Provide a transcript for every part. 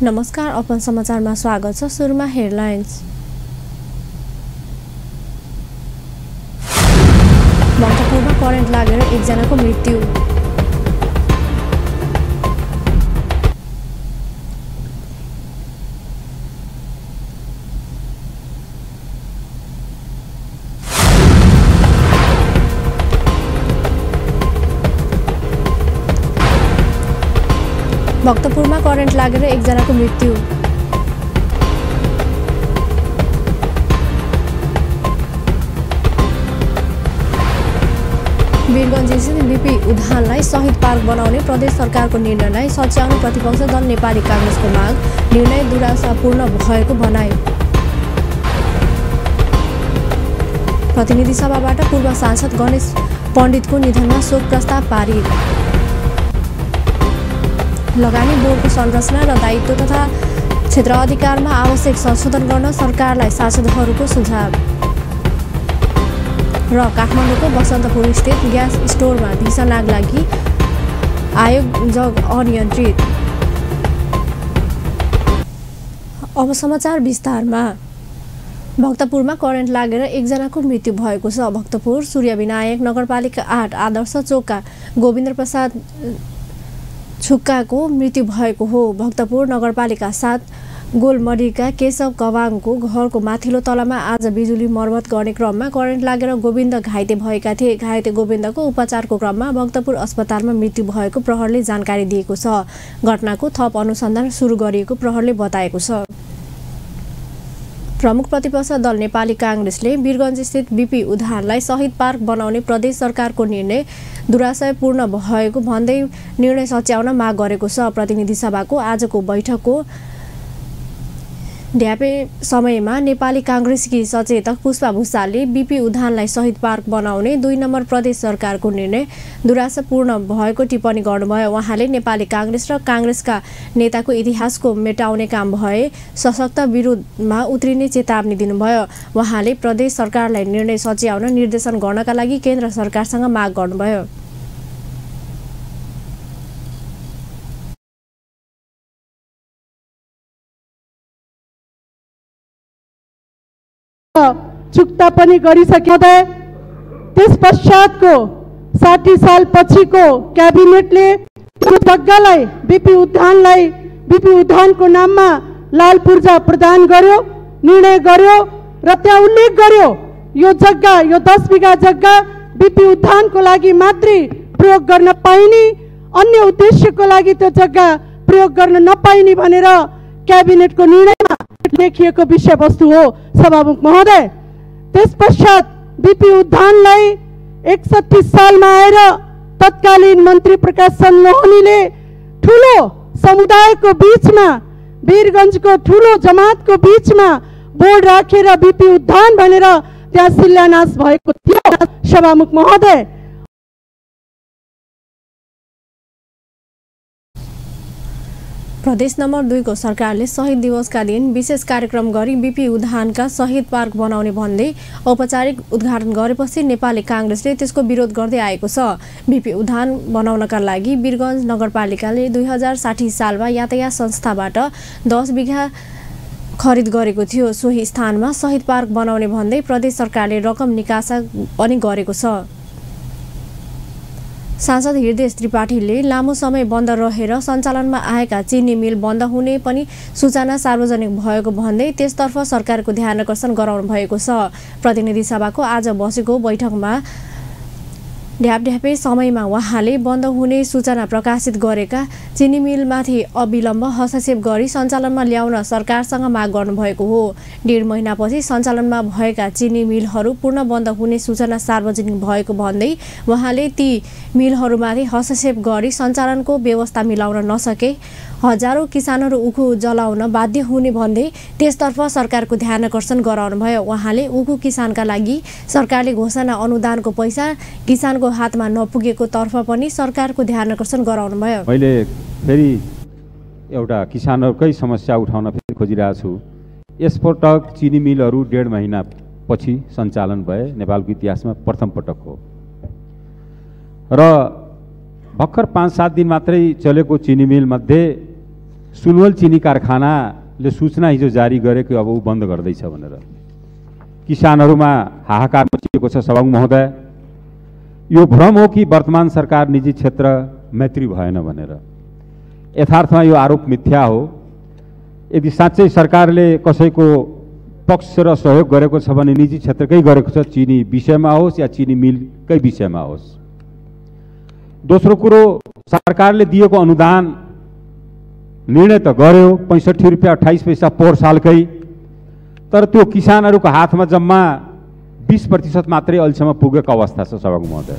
नमस्कार, अपन समाचारमा स्वागत छ। सुरुमा हेडलाइन्स। भक्तपुरमा करेन्ट लागेर एकजनाको मृत्यु। भक्तपुरमा करेन्ट लागेर एकजनाको मृत्यु। वीरगञ्ज स्थित बीपी उद्यानलाई शहीद पार्क बनाउने प्रदेश सरकारको निर्णयलाई सच्याउने प्रतिपक्ष दल नेपाली कांग्रेसको माग। निर्णय दुराशापूर्ण भएको भनाई। प्रतिनिधि सभाबाट पूर्व सांसद गणेश पण्डितको निधनमा शोक प्रस्ताव पारित। लगानी बोर्डको संरचना र दायित्व तथा क्षेत्र अधिकारमा आवश्यक संशोधन गर्न सरकारलाई सांसदहरूको सुझाव। र काठमाडौँको बसन्तपुर स्थित ग्यास स्टोरमा भीषण आग लागि, आयोजक अनियन्त्रित। अब समाचार विस्तारमा। भक्तपुरमा करेन्ट लागेर एकजनाको मृत्यु भएको छ। भक्तपुर सूर्यविनायक नगरपालिका 8 आदर्श चोकका गोविन्द प्रसाद छुक्काको मृत्यु भएको हो। भक्तपुर नगरपालिका 7 गोलमडीका केशव कवाङको घरको माथिल्लो तलामा आज बिजुली मर्मत गर्ने क्रममा करेन्ट लागेर गोविन्द घाइते भएका थिए। घाइते गोविन्दको उपचारको क्रममा भक्तपुर अस्पतालमा मृत्यु भएको प्रहरले जानकारी दिएको छ। घटनाको थप अनुसन्धान सुरु गरिएको प्रहरले बताएको छ। प्रमुख प्रतिपक्ष दल नेपाली कांग्रेसले वीरगञ्ज स्थित बीपी उद्यानलाई शहीद पार्क बनाउने प्रदेश सरकारको निर्णय दुराशयपूर्ण भएको भन्दै निर्णय सच्याउन माग गरेको छ। प्रतिनिधि सभाको आजको बैठकको ढ्यापे समयमा नेपाली कांग्रेसकी सचेतक पुष्पा भुसालले बीपी उद्यानलाई शहीद पार्क बनाउने 2 नम्बर प्रदेश सरकारको निर्णय दुराशापूर्ण भएको टिप्पणी गर्नुभयो। उहाँले नेपाली कांग्रेस र कांग्रेसका नेताको इतिहासको मेटाउने काम भए सशक्त विरोधमा उत्रिने चेतावनी दिनुभयो। उहाँले प्रदेश सरकारलाई निर्णय सच्याउन निर्देशन गर्नका लागि केन्द्र सरकारसँग माग गर्नुभयो। चुक्ता पनि गरिसक्यो। त्यस पश्चातको 60 साल पछिको क्याबिनेटले त्यो जग्गालाई बीपी उद्यानको नाममा लाल पूर्जा प्रदान गर्यो, निर्णय गर्यो र त्यहाँ उल्लेख गर्यो यो जग्गा, यो 10 बिघा जग्गा बीपी उद्यानको लागि मात्रै प्रयोग गर्न पाइने, अन्य उद्देश्यको लागि त्यो जग्गा प्रयोग गर्न नपाइने भनेर क्याबिनेटको निर्णयमा लेखिएको विषयवस्तु हो। सभामुख महोदय, त्यस पश्चात बीपी उद्यानलाई 61 सालमा आएर तत्कालीन मन्त्री प्रकाश चन्द्र लोहनीले ठुलो समुदायको बीचमा, वीरगञ्जको ठुलो जमातको बीचमा बोर्ड राखेर बीपी उद्यान भनेर त्यहाँ शिलान्यास भएको थियो। सभामुख महोदय, प्रदेश नम्बर 2 को सरकारले शहीद दिवसका दिन विशेष कार्यक्रम गरी बीपी उद्यानका शहीद पार्क बनाउने भन्दै औपचारिक उद्घाटन गरेपछि नेपाली कांग्रेसले त्यसको विरोध गर्दै आएको छ। बीपी उद्यान बनाउनका लागि वीरगञ्ज नगरपालिकाले 2060 सालमा यातायात संस्थाबाट 10 बिघा खरिद गरेको थियो। सोही स्थानमा शहीद पार्क बनाउने भन्दै प्रदेश सरकारले रकम निकासा पनि गरेको छ। सांसद हृदय त्रिपाठीले लामो समय बन्द रहेर सञ्चालनमा आएका चिनी मिल बन्द हुने पनि सूचना सार्वजनिक भएको भन्दै त्यसतर्फ सरकारको ध्यान आकर्षण गराउनु भएको छ। प्रतिनिधि सभाको आज बसेको बैठकमा ढ्यापढ्यापै समयमा उहाँले बन्द हुने सूचना प्रकाशित गरेका चिनी मिलमाथि अविलम्ब हस्तक्षेप गरी सञ्चालनमा ल्याउन सरकारसँग माग गर्नुभएको हो। 1.5 महिनापछि सञ्चालनमा भएका चिनी मिलहरू पूर्ण बन्द हुने सूचना सार्वजनिक भएको भन्दै उहाँले ती मिलहरूमाथि हस्तक्षेप गरी सञ्चालनको व्यवस्था मिलाउन नसके हजारौं किसानहरू उखु जलाउन बाध्य हुने भन्दै त्यसतर्फ सरकारको ध्यान आकर्षण गराउनुभयो। उहाँले उखु किसानका लागि सरकारले घोषणा अनुदानको पैसा किसानको हातमा नपुगेको तर्फ पनि सरकारको ध्यान आकर्षण गराउनुभयो। मैले फेरि एउटा किसानहरूकै समस्या उठाउन फेरि खोजिरहेको छु। यसपटक चिनी मिलहरू 1.5 महिना पछि सञ्चालन भए नेपालको इतिहासमा प्रथम पटक हो र भर्खर 5-7 दिन मात्रै चलेको चिनी मिल मध्ये सुनवल चिनी कारखानाले सूचना हिजो जारी गरे कि अब ऊ बन्द गर्दैछ भनेर। किसानहरूमा हाहाकार मचिएको छ। सभामुख महोदय, यो भ्रम हो कि वर्तमान सरकार निजी क्षेत्र मैत्री भएन भनेर। यथार्थमा यो आरोप मिथ्या हो। यदि साँच्चै सरकारले कसैको पक्ष र सहयोग गरेको छ भने निजी क्षेत्रकै गरेको छ, चिनी विषयमा होस् या चिनी मिलकै विषयमा होस्। दोस्रो कुरो, सरकारले दिएको अनुदान निर्णय त गर्यो 65 रुपियाँ 28 पैसा पोहोर सालकै, तर त्यो किसानहरूको हातमा जम्मा 20% मात्रै अहिलेसम्म पुगेको अवस्था छ। सभामुख महोदय,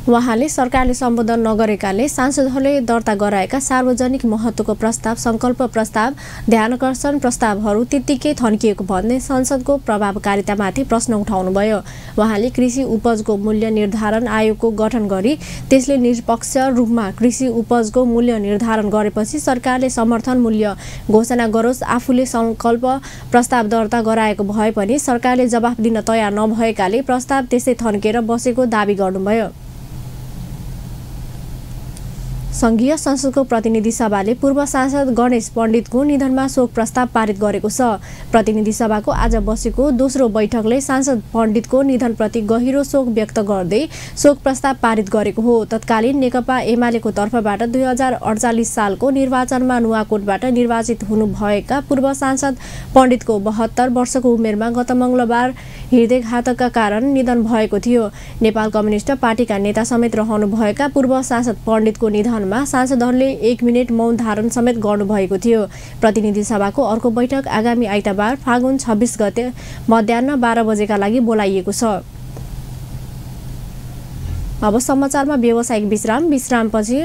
उहाँले सरकारले सम्बोधन नगरेकाले सांसदहरूले दर्ता गराएका सार्वजनिक महत्त्वको प्रस्ताव, संकल्प प्रस्ताव, ध्यानकर्षण प्रस्तावहरू त्यत्तिकै थन्किएको भन्दै संसदको प्रभावकारितामाथि प्रश्न उठाउनुभयो। उहाँले कृषि उपजको मूल्य निर्धारण आयोगको गठन गरी त्यसले निष्पक्ष रूपमा कृषि उपजको मूल्य निर्धारण गरेपछि सरकारले समर्थन मूल्य घोषणा गरोस्। आफूले संकल्प प्रस्ताव दर्ता गराएको भए पनि सरकारले जवाफ दिन तयार नभएकाले प्रस्ताव त्यसै थन्केर बसेको दाबी गर्नुभयो। संघीय संसदको प्रतिनिधि सभाले पूर्व सांसद गणेश पण्डितको निधनमा शोक प्रस्ताव पारित गरेको छ। प्रतिनिधि सभाको आज बसेको दोस्रो बैठकले सांसद पण्डितको निधनप्रति गहिरो शोक व्यक्त गर्दै शोक प्रस्ताव पारित गरेको हो। तत्कालीन नेकपा एमालेको तर्फबाट 2048 सालको निर्वाचनमा नुवाकोटबाट निर्वाचित हुनुभएका पूर्व सांसद पण्डितको 72 वर्षको उमेरमा गत मंगलबार हृदयघातका कारण निधन भएको थियो। नेपाल कम्युनिस्ट पार्टीका नेता समेत रहनुभएका पूर्व सांसद पण्डितको निधनमा सांसदहरूले 1 मिनेट मौन धारण समेत गर्नुभएको थियो। प्रतिनिधि सभाको अर्को बैठक आगामी आइतबार फागुन 26 गते मध्याह्न 12 बजेका लागि बोलाइएको छ। अब समाचारमा व्यावसायिक विश्रामपछि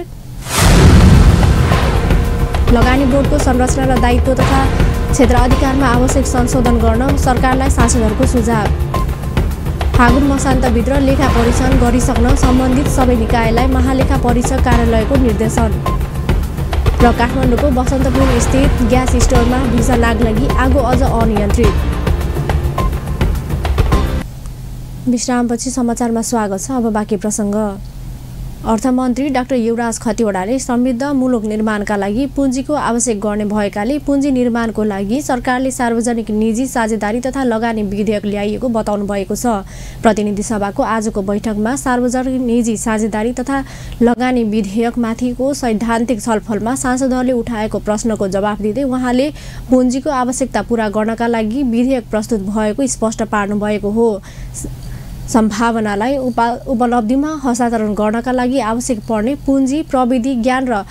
लगानी बोर्डको संरचना र दायित्व तथा क्षेत्र अधिकारमा आवश्यक संशोधन गर्न सरकारलाई सांसदहरूको सुझाव। फागुन मसान्तभित्र लेखा परीक्षण गरिसक्न सम्बन्धित सबै निकायलाई महालेखा परीक्षक कार्यालयको निर्देशन। र काठमाडौँको बसन्तपुर स्थित ग्यास स्टोरमा भीषण आगलगी, आगो अझ अनियन्त्रित। विश्रामपछि समाचारमा स्वागत छ। अब बाँकी प्रसङ्ग। अर्थमन्त्री डाक्टर युवराज खतिवडाले समृद्ध मुलुक निर्माणका लागि पुँजीको आवश्यक गर्ने भएकाले पुँजी निर्माणको लागि सरकारले सार्वजनिक निजी साझेदारी तथा लगानी विधेयक ल्याइएको बताउनु भएको छ। प्रतिनिधि सभाको आजको बैठकमा सार्वजनिक निजी साझेदारी तथा लगानी विधेयकमाथिको सैद्धान्तिक छलफलमा सांसदहरूले उठाएको प्रश्नको जवाफ दिँदै उहाँले पुँजीको आवश्यकता पूरा गर्नका लागि विधेयक प्रस्तुत भएको स्पष्ट पार्नु भएको हो। सम्भावनालाई उपलब्धिमा हस्तान्तरण गर्नका लागि आवश्यक पर्ने पुँजी, प्रविधि, ज्ञान र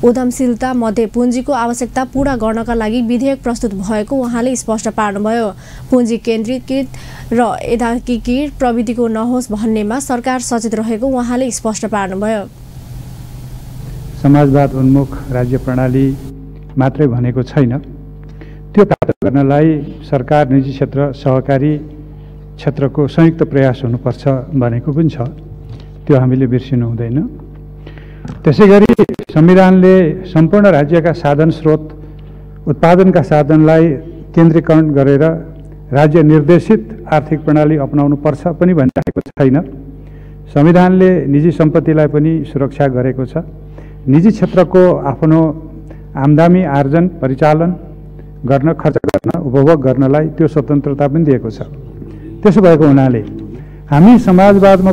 उद्यमशीलता मध्ये पुँजीको आवश्यकता पूरा गर्नका लागि विधेयक प्रस्तुत भएको उहाँले स्पष्ट पार्नुभयो। पुँजी केन्द्रीकृत र एकाकीकृत प्रविधिको नहोस् भन्नेमा सरकार सचेत रहेको उहाँले स्पष्ट पार्नुभयो। समाजवाद उन्मुख राज्य प्रणाली मात्रै भनेको छैन, त्यो प्राप्त गर्नलाई सरकार, निजी क्षेत्र, सहकारी क्षेत्रको संयुक्त प्रयास हुनुपर्छ भनेको पनि छ। त्यो हामीले बिर्सिनु हुँदैन। त्यसैगरी संविधानले सम्पूर्ण राज्यका साधन स्रोत, उत्पादनका साधनलाई केन्द्रीकरण गरेर राज्य निर्देशित आर्थिक प्रणाली अपनाउनु पर्छ पनि भनिरहेको छैन। संविधानले निजी सम्पत्तिलाई पनि सुरक्षा गरेको छ। निजी क्षेत्रको आफ्नो आम्दानी आर्जन, परिचालन गर्न, खर्च गर्न, उपभोग गर्नलाई त्यो स्वतन्त्रता पनि दिएको छ। त्यसो भएको हुनाले हामी समाजवादमा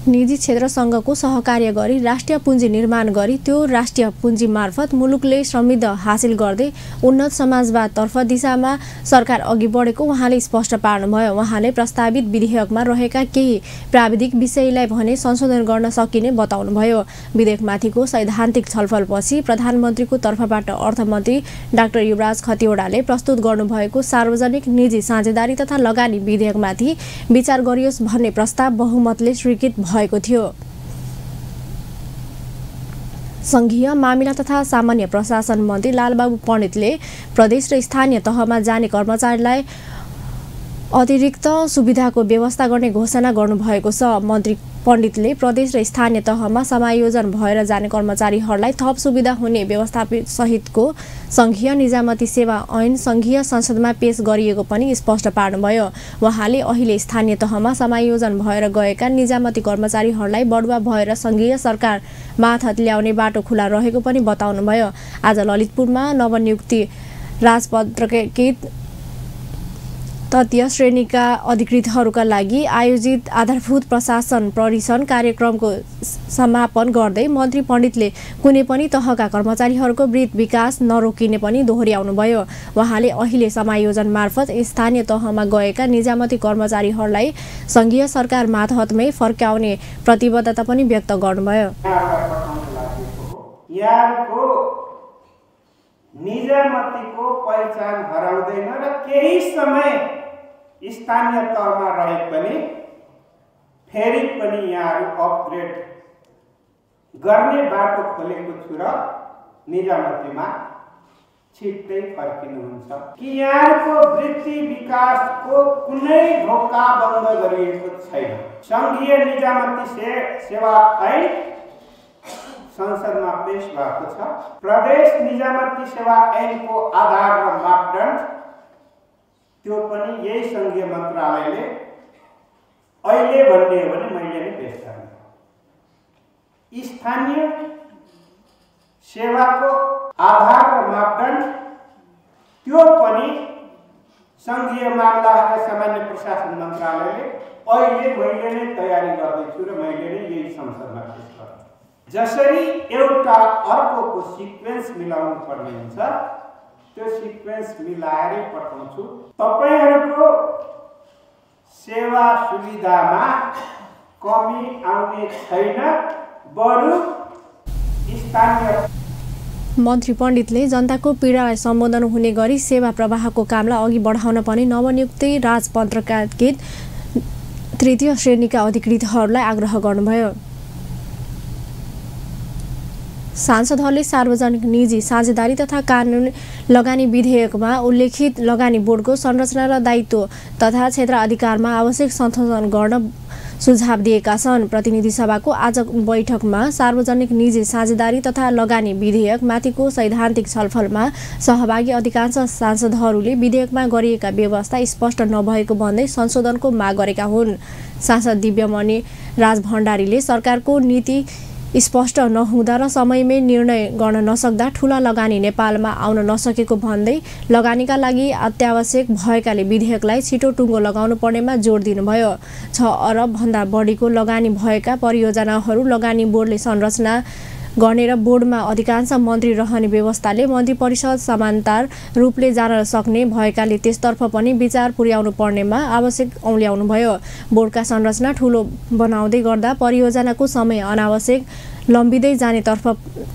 निजी क्षेत्रसँगको सहकार्य गरी राष्ट्रिय पुँजी निर्माण गरी त्यो राष्ट्रिय पुँजी मार्फत मुलुकले समृद्ध हासिल गर्दै उन्नत समाजवादतर्फ दिशामा सरकार अघि बढेको उहाँले स्पष्ट पार्नुभयो। उहाँले प्रस्तावित विधेयकमा रहेका केही प्राविधिक विषयलाई भने संशोधन गर्न सकिने बताउनुभयो। विधेयकमाथिको सैद्धान्तिक छलफलपछि प्रधानमन्त्रीको तर्फबाट अर्थमन्त्री डाक्टर युवराज खतिवडाले प्रस्तुत गर्नुभएको सार्वजनिक निजी साझेदारी तथा लगानी विधेयकमाथि विचार गरियोस् भन्ने प्रस्ताव बहुमतले स्वीकृत भएको थियो। संघीय मामिला तथा सामान्य प्रशासन मन्त्री लालबाबु पण्डितले प्रदेश र स्थानीय तहमा जाने कर्मचारीलाई अतिरिक्त सुविधाको व्यवस्था गर्ने घोषणा गर्नुभएको छ। मन्त्री पण्डितले प्रदेश र स्थानीय तहमा समायोजन भएर जाने कर्मचारीहरूलाई थप सुविधा हुने व्यवस्थापित सहितको संघीय निजामती सेवा ऐन संघीय संसदमा पेश गरिएको पनि स्पष्ट पार्नुभयो। उहाँले अहिले स्थानीय तहमा समायोजन भएर गएका निजामती कर्मचारीहरूलाई बढुवा भएर संघीय सरकार माथत ल्याउने बाटो खुला रहेको पनि बताउनुभयो। आज ललितपुरमा नवनियुक्ति राजपत्रकृत तृतीय श्रेणीका अधिकृतहरूका लागि आयोजित आधारभूत प्रशासन परिषद कार्यक्रमको समापन गर्दै मन्त्री पण्डितले कुनै पनि तहका कर्मचारीहरूको वृत्ति विकास नरोकिने पनि दोहोर्याउनुभयो। उहाँले अहिले समायोजन मार्फत स्थानीय तहमा गएका निजामती कर्मचारीहरूलाई संघीय सरकार मातहतमै फर्काउने प्रतिबद्धता पनि व्यक्त गर्नुभयो। निजामतीको पहिचान हराउँदैन र केही समय स्थानीय तहमा रहे पनि फेरि पनि यहाँहरू अपग्रेड गर्ने बाटो खोलेको छु र निजामतीमा छिट्टै फर्किनुहुन्छ कि यहाँको वृत्ति विकासको कुनै ढोका बन्द गरिएको छैन। संघीय निजामती सेवा ऐन संसदमा पेश भएको छ। प्रदेश निजामती सेवा ऐनको आधार र मापदण्ड त्यो पनि यही संघीय मन्त्रालयले अहिले भन्ने हो भने मैले नै पेश गर्ने। स्थानीय सेवाको आधार र मापदण्ड त्यो पनि संघीय मामला र सामान्य प्रशासन मन्त्रालयले अहिले मैले नै तयारी गर्दैछु र मैले नै यही संसदमा पेश गर्छु। जसरी एउटा अर्कोको सिक्वेन्स मिलाउनु पर्ने हुन्छ त्यो सिक्वेन्स मिलाएरै पठाउँछु। तपाईहरुको सेवा सुविधामा कमी आउने छैन, बरु स्थानीय। मन्त्री पण्डितले जनताको पीडालाई सम्बोधन हुने गरी सेवा प्रवाहको कामलाई अघि बढाउन पनि नवनियुक्ति राजपत्रकृत तृतीय श्रेणीका अधिकृतहरूलाई आग्रह गर्नुभयो। सांसदहरूले सार्वजनिक निजी साझेदारी तथा कानुन लगानी विधेयकमा उल्लेखित लगानी बोर्डको संरचना र दायित्व तथा क्षेत्र अधिकारमा आवश्यक संशोधन गर्न सुझाव दिएका छन्। प्रतिनिधि सभाको आज बैठकमा सार्वजनिक निजी साझेदारी तथा लगानी विधेयक माथिको सैद्धान्तिक छलफलमा सहभागी अधिकांश सांसदहरूले विधेयकमा गरिएका व्यवस्था स्पष्ट नभएको भन्दै संशोधनको माग गरेका हुन्। सांसद दिव्यमणि राजभण्डारीले सरकारको नीति स्पष्ट नहुँदा र समयमै निर्णय गर्न नसक्दा ठूला लगानी नेपालमा आउन नसकेको भन्दै लगानीका लागि अत्यावश्यक भएकाले विधेयकलाई छिटो टुङ्गो लगाउनु पर्नेमा जोड दिनुभयो। 6 अरब भन्दा बढीको लगानी भएका परियोजनाहरू लगानी बोर्डले संरचना गर्ने र बोर्डमा अधिकांश मन्त्री रहने व्यवस्थाले मन्त्री परिषद समानान्तर रूपले जान सक्ने भएकाले त्यसतर्फ पनि विचार पुर्याउनु पर्नेमा आवश्यक औल्याउनुभयो। बोर्डका संरचना ठूलो बनाउँदै गर्दा परियोजनाको समय अनावश्यक लम्बिँदै जानेतर्फ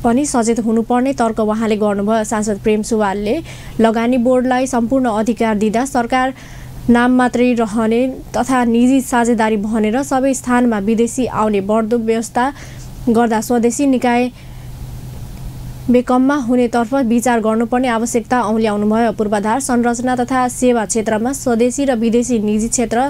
पनि सचेत हुनुपर्ने तर्क उहाँले गर्नुभयो। सांसद प्रेम सुवालले लगानी बोर्डलाई सम्पूर्ण अधिकार दिँदा सरकार नाम मात्रै रहने तथा निजी साझेदारी भनेर सबै स्थानमा विदेशी आउने बढ्दो व्यवस्था गर्दा स्वदेशी निकाय बेकममा हुनेतर्फ विचार गर्नुपर्ने आवश्यकता औल्याउनुभयो। पूर्वाधार संरचना तथा सेवा क्षेत्रमा स्वदेशी र विदेशी निजी क्षेत्र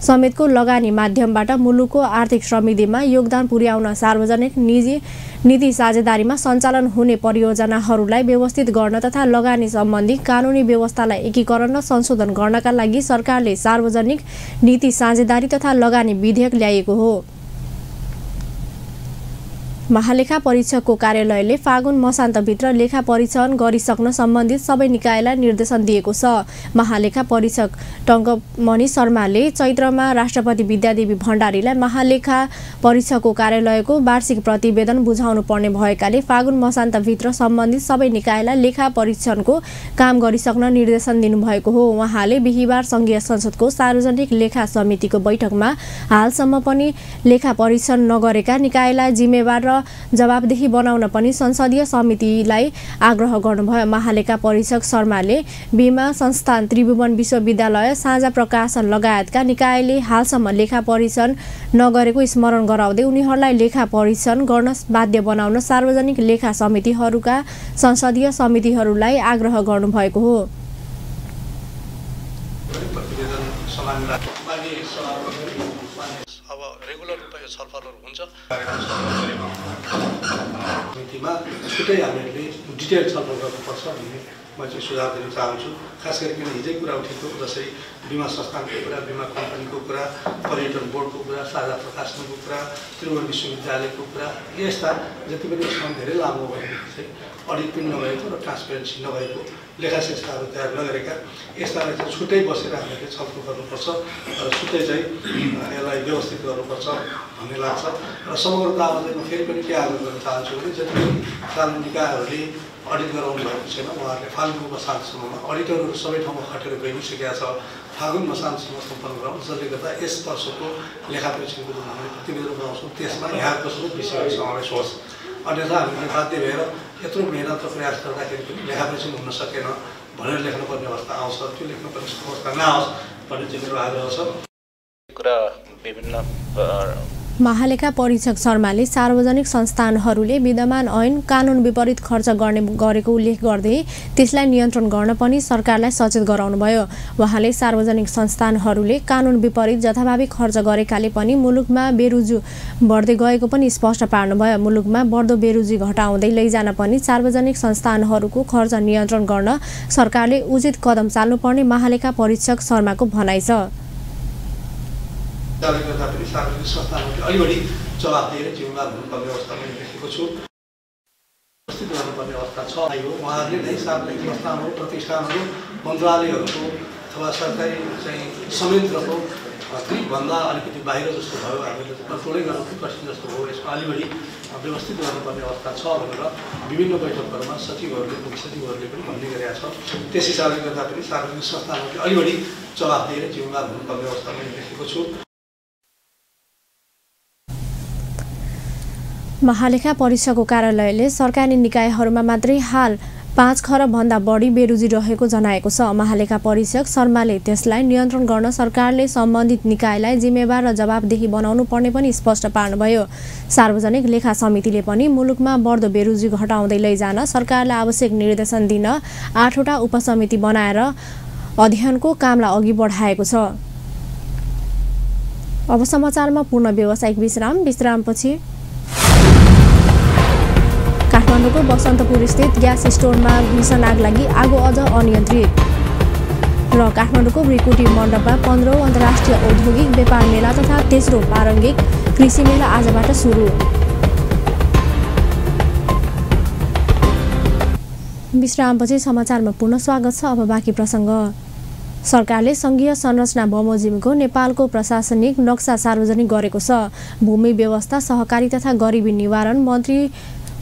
समेतको लगानी माध्यमबाट मुलुकको आर्थिक समृद्धिमा योगदान पुर्याउन सार्वजनिक निजी नीति साझेदारीमा सञ्चालन हुने परियोजनाहरूलाई व्यवस्थित गर्न तथा लगानी सम्बन्धी कानुनी व्यवस्थालाई एकीकरण र संशोधन गर्नका लागि सरकारले सार्वजनिक नीति साझेदारी तथा लगानी विधेयक ल्याएको हो। महालेखा परीक्षकको कार्यालयले फागुन मसान्तभित्र लेखा परीक्षण गरिसक्न सम्बन्धित सबै निकायलाई निर्देशन दिएको छ। महालेखा परीक्षक टङ्कमणि शर्माले चैत्रमा राष्ट्रपति विद्यादेवी भण्डारीलाई महालेखा परीक्षकको कार्यालयको वार्षिक प्रतिवेदन बुझाउनु पर्ने भएकाले फागुन मसान्तभित्र सम्बन्धित सबै निकायलाई लेखा परीक्षणको काम गरिसक्न निर्देशन दिनुभएको हो। उहाँले बिहिबार संघीय संसदको सार्वजनिक लेखा समितिको बैठकमा हालसम्म पनि लेखा परीक्षण नगरेका निकायलाई जिम्मेवार र जवाबदेही बनाउन पनि संसदीय समितिलाई आग्रह गर्नुभयो। महालेखा परीक्षक शर्माले बीमा संस्थान त्रिभुवन विश्वविद्यालय साझा प्रकाशन लगायतका निकायले हालसम्म लेखा परीक्षण नगरेको स्मरण गराउँदै उनीहरूलाई लेखा परीक्षण गर्न बाध्य बनाउन सार्वजनिक लेखा समितिहरूका संसदीय समितिहरूलाई आग्रह गर्नुभएको हो। अब रेगुलर रूपमा यो छलफलहरू हुन्छ। नीतिमा छुट्टै हामीले डिटेल छलफल गर्नुपर्छ भन्ने म चाहिँ सुझाव दिन चाहन्छु। खास गरिकन हिजै कुरा उठेको जसरी बीमा संस्थानको कुरा, बीमा कम्पनीको कुरा, पर्यटन बोर्डको कुरा, साझा प्रकाशनको कुरा, त्रिभुवन विश्वविद्यालयको कुरा, यस्ता जति पनि यसमा धेरै लामो भएको चाहिँ अडिट पनि नभएको र ट्रान्सपेरेन्सी नभएको लेखाशेषहरू तयार नगरेका यस्तालाई चाहिँ छुट्टै बसेर हामीले छलफल गर्नुपर्छ र छुट्टै चाहिँ यसलाई व्यवस्थित गर्नुपर्छ भन्ने लाग्छ। र समग्रतामा चाहिँ म फेरि पनि के आग्रह गर्न चाहन्छु भने जति पनि कानुनी निकायहरूले अडिट गराउनु भएको छैन उहाँहरूले फाल्गुन मसान्तसम्ममा अडिटरहरू सबै ठाउँमा खटेर गइ नै सकेका छ। फाल्गुन मसान्तसम्म सम्पन्न गराउँ जसले गर्दा यस वर्षको लेखापरीक्षणको जुन हामीले प्रतिवेदन बनाउँछौँ त्यसमा यहाँको सबै विषयहरू समावेश होस्। अन्यथा हामीले बाध्य भएर यत्रो मेहनत र प्रयास गर्दाखेरि पनि लेखापरीक्षण हुन सकेन भनेर लेख्नुपर्ने अवस्था आउँछ। त्यो लेख्नुपर्ने अवस्था नआओस् भन्ने चाहिँ मेरो आग्रह छ। कुरा विभिन्न महालेखा परीक्षक शर्माले सार्वजनिक संस्थानहरूले विद्यमान ऐन कानुन विपरीत खर्च गरेको उल्लेख गर्दै त्यसलाई नियन्त्रण गर्न पनि सरकारलाई सचेत गराउनुभयो। उहाँले सार्वजनिक संस्थानहरूले कानुन विपरीत जथाभावी खर्च गरेकाले पनि मुलुकमा बेरोजी बढ्दै गएको पनि स्पष्ट पार्नुभयो। मुलुकमा बढ्दो बेरोजी घटाउँदै लैजान पनि सार्वजनिक संस्थानहरूको खर्च नियन्त्रण गर्न सरकारले उचित कदम चाल्नुपर्ने महालेखा परीक्षक शर्माको भनाइ छ। त्यसले गर्दा पनि सार्वजनिक संस्थानहरूले अलि बढी जवाफदेही र जिम्मेवार हुनुपर्ने अवस्था मैले देखेको छु। उपस्थित गर्नुपर्ने अवस्था छ। उहाँहरूले नै सार्वजनिक संस्थानहरू, प्रतिष्ठानहरू, मन्त्रालयहरूको अथवा सरकारी चाहिँ संयन्त्रको ग्रिपभन्दा अलिकति बाहिर जस्तो भयो, हामीले कन्ट्रोलै गर्न कठिन जस्तो भयो। यसमा अलि बढी व्यवस्थित गर्नुपर्ने अवस्था छ भनेर विभिन्न बैठकहरूमा सचिवहरूले, मुख्य सचिवहरूले पनि भन्ने गरेका छ। त्यस हिसाबले गर्दा पनि सार्वजनिक संस्थानहरूले अलि बढी जवाफदेही र जिम्मेवार हुनुपर्ने अवस्था मैले देखेको छु। महालेखा परीक्षकको कार्यालयले सरकारी निकायहरूमा मात्रै हाल 5 खरब भन्दा बढी बेरोजी रहेको जनाएको छ। महालेखा परीक्षक शर्माले त्यसलाई नियन्त्रण गर्न सरकारले सम्बन्धित निकायलाई जिम्मेवार र जवाबदेही बनाउनु पर्ने पनि स्पष्ट पार्नुभयो। सार्वजनिक लेखा समितिले पनि मुलुकमा बढ्दो बेरोजी घटाउँदै लैजान सरकारलाई आवश्यक निर्देशन दिन 8वटा उपसमिति बनाएर अध्ययनको कामलाई अघि बढाएको छ। अब समाचारमा पूर्ण व्यावसायिक विश्रामपछि काठमाडौँको बसन्तपुर स्थित ग्यास स्टोरमा भीषण आग लागि आगो अझ अनियन्त्रित र काठमाडौँको ब्रिकुटी मण्डपमा 15औं अन्तर्राष्ट्रिय औद्योगिक व्यापार मेला तथा तेस्रो प्रारम्भिक कृषि मेला आजबाट सुरु। विश्रामपछि समाचारमा पुनः स्वागत छ। अब बाँकी प्रसङ्ग। सरकारले संघीय संरचना बमोजिमको नेपालको प्रशासनिक नक्सा सार्वजनिक गरेको छ। भूमि व्यवस्था, सहकारी तथा गरिबी निवारण मन्त्री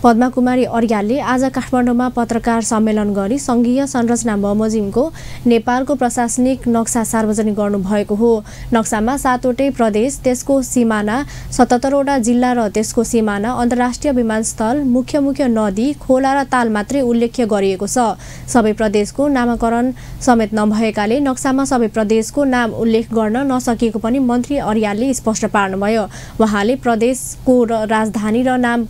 पद्मा कुमारी अर्यालले आज काठमाडौँमा पत्रकार सम्मेलन गरी संघीय संरचना बमोजिमको नेपालको प्रशासनिक नक्सा सार्वजनिक गर्नुभएको हो। नक्सामा 7वटै प्रदेश, त्यसको सिमाना, 77वटा जिल्ला र त्यसको सिमाना, अन्तर्राष्ट्रिय विमानस्थल, मुख्य नदी, खोला र ताल मात्रै उल्लेख गरिएको छ। सबै प्रदेशको नामाकरण समेत नभएकाले नक्सामा सबै प्रदेशको नाम उल्लेख गर्न नसकिएको पनि मन्त्री अर्यालले स्पष्ट पार्नुभयो। उहाँले प्रदेशको राजधानी र नाम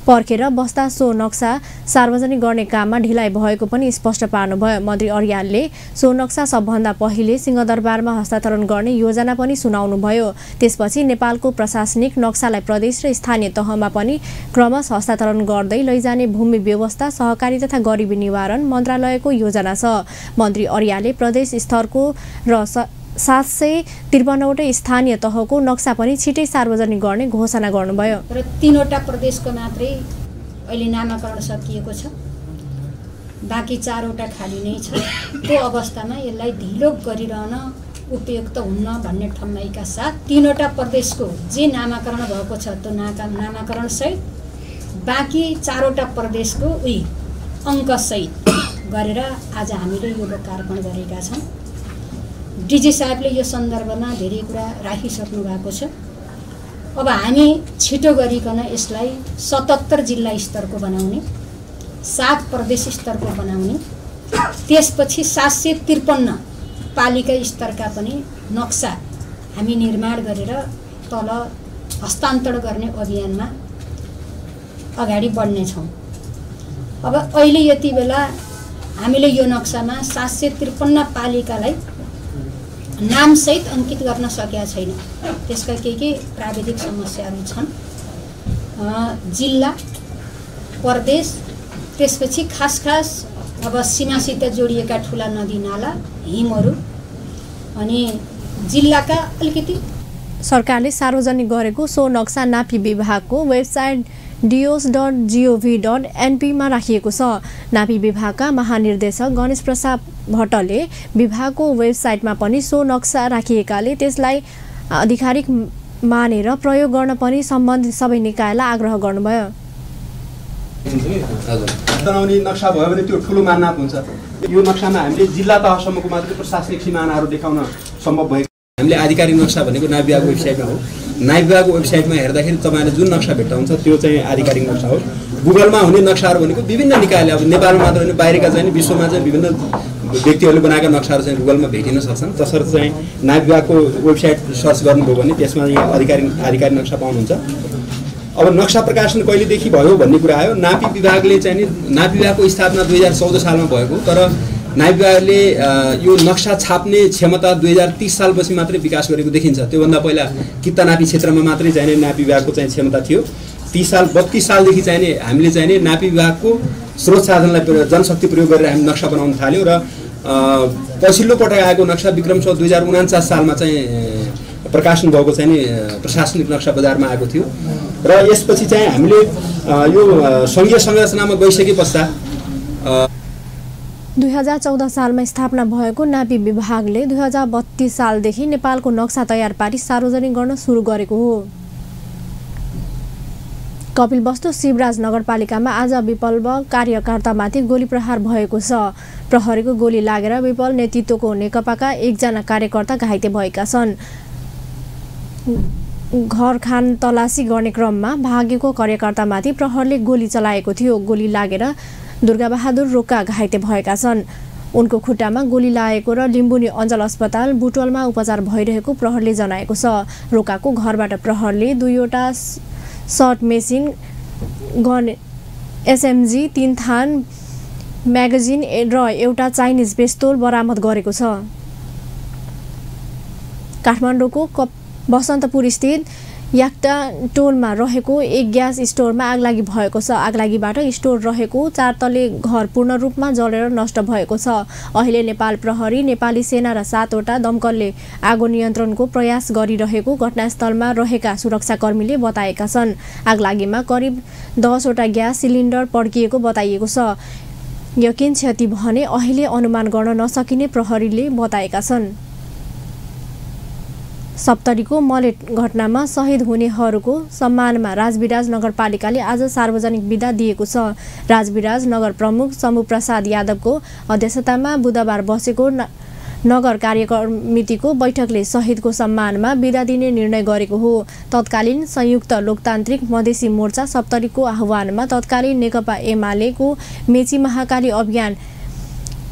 पर्खेर बस्दा सो नक्सा सार्वजनिक गर्ने काममा ढिलाइ भएको पनि स्पष्ट पार्नुभयो। मन्त्री अर्यालले सो नक्सा सबभन्दा पहिले सिंहदरबारमा हस्तान्तरण गर्ने योजना पनि सुनाउनुभयो। त्यसपछि नेपालको प्रशासनिक नक्सालाई प्रदेश र स्थानीय तहमा पनि क्रमशः हस्तान्तरण गर्दै लैजाने भूमि व्यवस्था, सहकारी तथा गरिबी निवारण मन्त्रालयको योजना छ। मन्त्री अर्यालले प्रदेश स्तरको र 753वटै स्थानीय तहको नक्सा पनि छिटै सार्वजनिक गर्ने घोषणा गर्नुभयो। र 3वटा प्रदेशको मात्रै अहिले नामाकरण सकिएको छ, बाँकी 4वटा खाली नै छ। त्यो अवस्थामा यसलाई ढिलो गरिरहन उपयुक्त हुन्न भन्ने ठम्माइका साथ 3वटा प्रदेशको जे नामाकरण भएको छ त्यो नामाकरण सहित बाँकी 4वटा प्रदेशको अङ्कसहित गरेर आज हामीले यो लोकार्पण गरेका छौँ। डिजी साहबले यो सन्दर्भमा धेरै कुरा राखिसक्नु भएको छ। अब हामी छिटो गरिकन यसलाई 77 जिल्ला स्तरको बनाउने, 7 प्रदेश स्तरको बनाउने, त्यसपछि 753 पालिका स्तरका पनि नक्सा हामी निर्माण गरेर तल हस्तान्तरण गर्ने अभियानमा अगाडि बढ्नेछौँ। अब अहिले यति बेला हामीले यो नक्सामा 753 पालिकालाई नामसहित अङ्कित गर्न सकेका छैन। त्यसका के प्राविधिक समस्याहरू छन्। जिल्ला, प्रदेश, त्यसपछि खास अब सीमासित जोडिएका ठुला नदी नाला, हिमहरू, अनि जिल्लाका अलिकति सरकारले सार्वजनिक गरेको सो नक्सा नापी विभागको वेबसाइट dios.gov.np मा राखिएको छ। नापी विभागका महानिर्देशक गणेश प्रसाद भट्टले विभागको वेबसाइटमा पनि सो नक्सा राखिएकाले त्यसलाई आधिकारिक मानेर प्रयोग गर्न पनि सम्बन्धित सबै निकायलाई आग्रह गर्नुभयो। बनाउने नक्सा भयो भने त्यो ठुलो माननाप हुन्छ। यो नक्सामा हामीले जिल्ला तहसम्मको मात्रै प्रशासनिक सीमानाहरू देखाउन सम्भव भएको। हामीले आधिकारिक नक्सा भनेको नापी विभागको वेबसाइटमा हो। नापी विभागको वेबसाइटमा हेर्दाखेरि तपाईँले जुन नक्सा भेट्टाउँछ त्यो चाहिँ आधिकारिक नक्सा हो। गुगलमा हुने नक्साहरू भनेको विभिन्न निकायले, अब नेपालमा मात्र होइन बाहिरका चाहिँ विश्वमा चाहिँ विभिन्न व्यक्तिहरूले बनाएका नक्साहरू चाहिँ गुगलमा भेटिन सक्छन्। तसर्थ चाहिँ नापी विभागको वेबसाइट सर्च गर्नुभयो भने त्यसमा आधिकारिक नक्सा पाउनुहुन्छ। अब नक्सा प्रकाशन कहिलेदेखि भयो भन्ने कुरा आयो। नापी विभागले चाहिँ नापी विभागको स्थापना 2014 सालमा भएको, तर नापी विभागले यो नक्सा छाप्ने क्षमता 2030 सालपछि मात्रै विकास गरेको देखिन्छ। त्योभन्दा पहिला कित्ता नापी क्षेत्रमा मात्रै चाहिँ नापी विभागको चाहिँ क्षमता थियो। 32 सालदेखि चाहिँ हामीले चाहिँ नापी विभागको स्रोत साधनलाई जनशक्ति प्रयोग गरेर हामी नक्सा बनाउन थाल्यौँ र पछिल्लो पटक आएको नक्सा विक्रम 2049 सालमा चाहिँ प्रकाशन भएको चाहिँ प्रशासनिक नक्सा बजारमा आएको थियो। र यसपछि चाहिँ हामीले यो सङ्घीय संरचनामा गइसके पश्चात 2014 सालमा स्थापना भएको नापी विभागले 2032 सालदेखि नेपालको नक्सा तयार पारी सार्वजनिक गर्न सुरु गरेको हो। कपिलवस्तु शिवराज नगरपालिकामा आज विप्लव कार्यकर्तामाथि गोली प्रहार भएको छ। प्रहरीको गोली लागेर विप्लव नेतृत्वको नेकपाका एकजना कार्यकर्ता घाइते भएका छन्। घर खान तलासी गर्ने क्रममा भागेको कार्यकर्तामाथि प्रहरले गोली चलाएको थियो। गोली लागेर दुर्गाबहादुर रोका घाइते भएका छन्। उनको खुट्टामा गोली लागेको र लिम्बुनी अञ्चल अस्पताल बुटवलमा उपचार भइरहेको प्रहरले जनाएको छ। रोकाको घरबाट प्रहरले 2वटा सर्ट मेसिन गन, एसएमजी, 3 थान म्यागजिन र एउटा चाइनिज पिस्तोल बरामद गरेको छ। काठमाडौँको बसन्तपुर स्थित याक्टा टोलमा रहेको एक ग्यास स्टोरमा आगलागी भएको छ। आगलागीबाट स्टोर रहेको 4 तले घर पूर्ण रूपमा जलेर नष्ट भएको छ। अहिले नेपाल प्रहरी, नेपाली सेना र 7वटा दमकलले आगो नियन्त्रणको प्रयास गरिरहेको घटनास्थलमा रहेका सुरक्षाकर्मीले बताएका छन्। आगलागीमा करिब 10वटा ग्यास सिलिन्डर पड्किएको बताइएको छ। यकिन क्षति भने अहिले अनुमान गर्न नसकिने प्रहरीले बताएका छन्। सप्तरीको मलेट घटनामा शहीद हुनेहरूको सम्मानमा राजविराज नगरपालिकाले आज सार्वजनिक बिदा दिएको छ। राजविराज नगर प्रमुख शम्भु प्रसाद यादवको अध्यक्षतामा बुधबार बसेको नगर कार्यकमितिको बैठकले शहीदको सम्मानमा बिदा दिने निर्णय गरेको हो। तत्कालीन संयुक्त लोकतान्त्रिक मधेसी मोर्चा सप्तरीको आह्वानमा तत्कालीन नेकपा एमालेको मेची महाकाली अभियान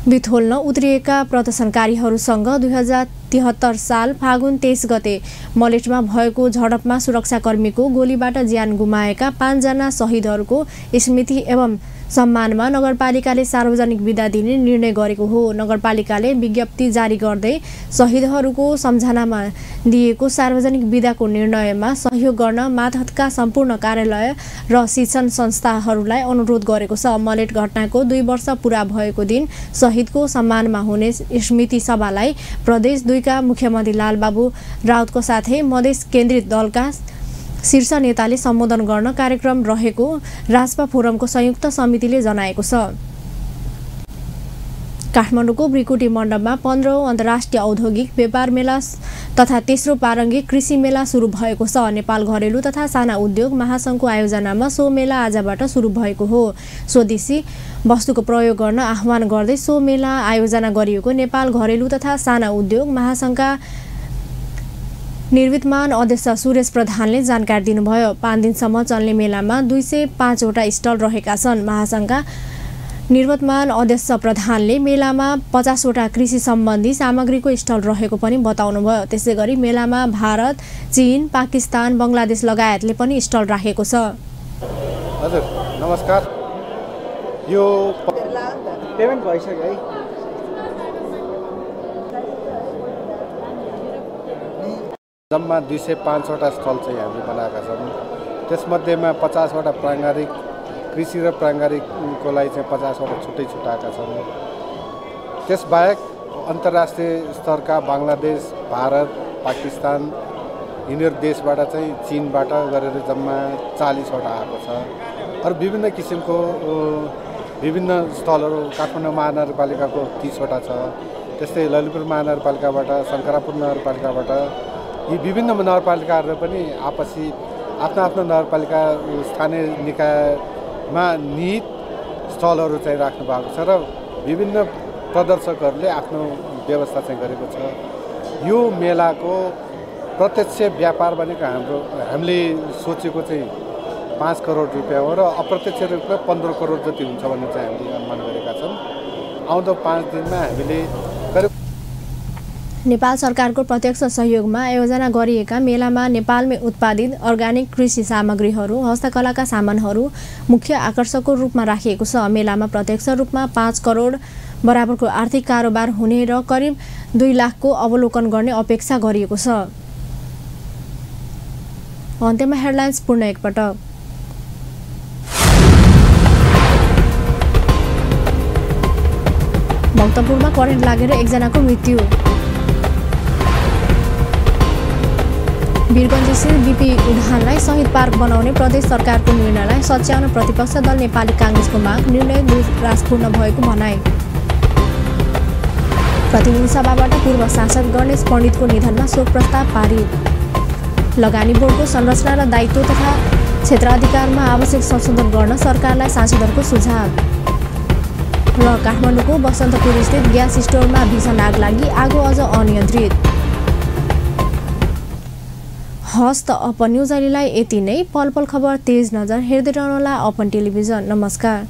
बिथोल्न उत्रिएका प्रदर्शनकारीहरूसँग 2073 साल फागुन 23 गते मलेटमा भएको झडपमा सुरक्षाकर्मीको गोलीबाट ज्यान गुमाएका 5 जना शहीदहरूको स्मृति एवं सम्मानमा नगरपालिकाले सार्वजनिक बिदा दिने निर्णय गरेको हो। नगरपालिकाले विज्ञप्ति जारी गर्दै शहीदहरूको सम्झनामा दिएको सार्वजनिक बिदाको निर्णयमा सहयोग गर्न मातहतका सम्पूर्ण कार्यालय र शिक्षण संस्थाहरूलाई अनुरोध गरेको छ। मलेट घटनाको 2 वर्ष पूरा भएको दिन शहीदको सम्मानमा हुने स्मृति सभालाई प्रदेश 2 का मुख्यमन्त्री लालबाबु राउतको साथै मधेस केन्द्रित दलका शीर्ष नेताले सम्बोधन गर्न कार्यक्रम रहेको राजपा फोरमको संयुक्त समितिले जनाएको छ। काठमाडौँको ब्रिकुटी मण्डपमा 15औं अन्तर्राष्ट्रिय औद्योगिक व्यापार मेला तथा तेस्रो प्रारम्भिक कृषि मेला सुरु भएको छ। नेपाल घरेलु तथा साना उद्योग महासङ्घको आयोजनामा सो मेला आजबाट सुरु भएको हो। स्वदेशी वस्तुको प्रयोग गर्न आह्वान गर्दै सो मेला आयोजना गरिएको नेपाल घरेलु तथा साना उद्योग महासङ्घका निर्विद्यमान अध्यक्ष सुरेश प्रधानले जानकारी दिनुभयो। 5 दिनसम्म चल्ने मेलामा 205 वटा स्टल रहेका छन्। महासङ्घका निर्विद्यमान अध्यक्ष प्रधानले मेलामा 50 वटा कृषि सम्बन्धी सामग्रीको स्टल रहेको पनि बताउनुभयो। त्यसैगरी मेलामा भारत, चीन, पाकिस्तान, बङ्गलादेश लगायतले पनि स्टल राखेको छ। हजुर नमस्कार। यो पेमेन्ट भइसक्यो है। जम्मा 205वटा स्थल चाहिँ हामीले बनाएका छौँ। त्यसमध्येमा 50वटा प्राङ्गारिक कृषि र प्राङ्गारिकको लागि चाहिँ 50वटा छुट्टै छुट्याएका छौँ। त्यसबाहेक अन्तर्राष्ट्रिय स्तरका बङ्गलादेश, भारत, पाकिस्तान यिनीहरू देशबाट चाहिँ चीनबाट गरेर जम्मा 40वटा आएको छ। अरू विभिन्न किसिमको विभिन्न स्थलहरू काठमाडौँ महानगरपालिकाको 30वटा छ। त्यस्तै ललितपुर महानगरपालिकाबाट, शङ्करापुर नगरपालिकाबाट यी विभिन्न नगरपालिकाहरूले पनि आपसी आफ्नो नगरपालिका स्थानीय निकायमा निहित स्थलहरू चाहिँ राख्नु भएको छ र विभिन्न प्रदर्शकहरूले आफ्नो व्यवस्था चाहिँ गरेको छ। यो मेलाको प्रत्यक्ष व्यापार भनेको हामीले सोचेको चाहिँ 5 करोड रुपियाँ हो र अप्रत्यक्ष रूपमा 15 करोड जति हुन्छ भन्ने चाहिँ हामीले अनुमान गरेका छौँ। आउँदो 5 दिनमा हामीले नेपाल सरकारको प्रत्यक्ष सहयोगमा आयोजना गरिएका मेलामा नेपालमै उत्पादित अर्ग्यानिक कृषि सामग्रीहरू, हस्तकलाका सामानहरू मुख्य आकर्षकको रूपमा राखिएको छ। मेलामा प्रत्यक्ष रूपमा 5 करोड बराबरको आर्थिक कारोबार हुने र करिब 2 लाखको अवलोकन गर्ने अपेक्षा गरिएको छ। अन्त्यमा हेडलाइन्स पुनः एकपटक। भक्तपुरमा करेन्ट लागेर एकजनाको मृत्यु। वीरगञ्जस्थित बीपी उद्यानलाई शहीद पार्क बनाउने प्रदेश सरकारको निर्णयलाई सच्याउन प्रतिपक्ष दल नेपाली काङ्ग्रेसको माग, निर्णय दुरासपूर्ण भएको भनाई। प्रतिनिधि सभाबाट पूर्व सांसद गणेश पण्डितको निधनमा शोक प्रस्ताव पारित। लगानी बोर्डको संरचना र दायित्व तथा क्षेत्राधिकारमा आवश्यक संशोधन गर्न सरकारलाई सांसदहरूको सुझाव। र काठमाडौँको बसन्तपुर स्थित ग्यास स्टोरमा भीषण आग लागि, आगो अझ अनियन्त्रित। हस्त अपन न्युज अहिलेलाई यति नै। पल पल खबर तेज नजर हेर्दै रहनुहोला अपन टेलिभिजन। नमस्कार।